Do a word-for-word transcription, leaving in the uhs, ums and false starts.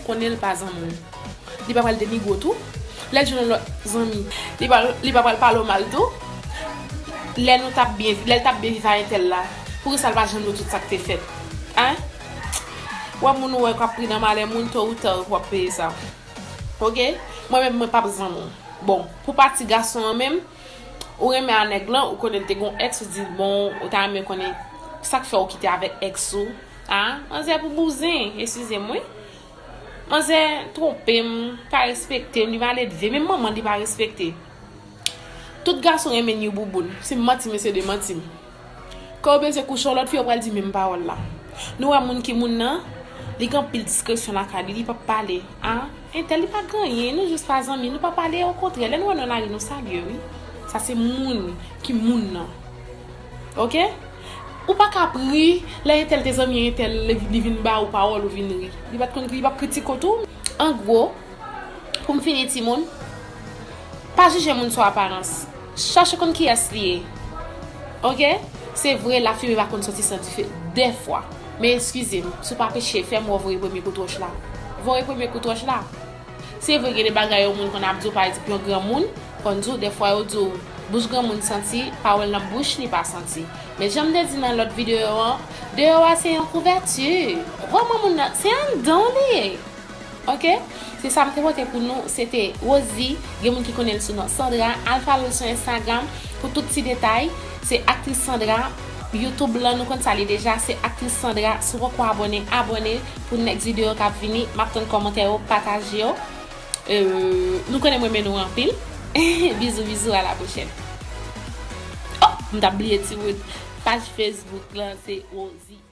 konnen l pa zanmi w. Li pa pral denigre w tou. Lè l jwenn yon lòt zanmi, li pa, li pa pral pale w mal tou. Lè nou t ap byen, lè l t ap byen viv a entèl la, poukisa l pa janm di w tout sa k te fèt? Hein? W ap moun ou wè k ap pri nan malè moun, to ou ta w ap peye sa. Oke? Mwen menm, mwen p ap zanmi w. Bon, pou pati gason an menm, ou renmen a nèg lan, ou konnen l te gon èks, ou di l, bon, ou ta renmen konnen sa k fè w kite avèk èks ou. A, manzè pou bouzen, eskize m, wi. Manzè twonpe m, pa respekte m, li maledve, menm manman li pa respekte. Tout gason renmen ni bouboun. Si m manti, mesye, demanti m. Ke w bezwen kouche yon lòt fi, yo pral di menm pawòl la. Nou wè moun ki moun nan, li gen anpil diskresyon lakay li, li p ap pale. A, entèl, li pa gen anyen, nou jis pa zanmi, nou pa pale, okontrè, lè nou wè nan lari, nou salye, wi. Sa se moun ki moun nan. Oke? Ou pa ka ap ri, lè entèl te zanmi entèl, li, li vin ba ou pawòl, ou vin ri. Li pa t konn, li p ap kritike w tou. An gwo, pou m fini, timoun, pa jije moun sou aparans. Chache konn kiyès li ye. Oke? Se vre, lafimen pa konn soti san dife dèfwa. Men eskize m, si w pa peche, fè m wè w voye premye kout wòch la. Voye premye kout wòch la. Se vre, gen de bagay yon moun konn ap di w, pa egzanp, yon granmoun konn di w, dèfwa yo di w, bouch granmoun santi, pawòl nan bouch li pa santi. Men jan m te di nan lòt videyo an, deyò a se yon kouvèti. Vrèman, moun nan, se anndan li ye. Oke? Se sa m te pote pou nou. Se te Rosie. Gen moun ki konnen l sou non Sandra. Al follow l sou Instagram pou tout ti detay. Se aktris Sandra. YouTube lan, nou konn sa li deja. Se aktris Sandra. Si w poko abòne, abòne pou next videyo k ap vini. M ap tann kòmantè yo, pataje yo. Euh, nou konnen m renmen nou anpil. Bizou, bizou, à la prochaine. Oh, m t ap bliye timoun. Paj Facebook lan, se Rosie.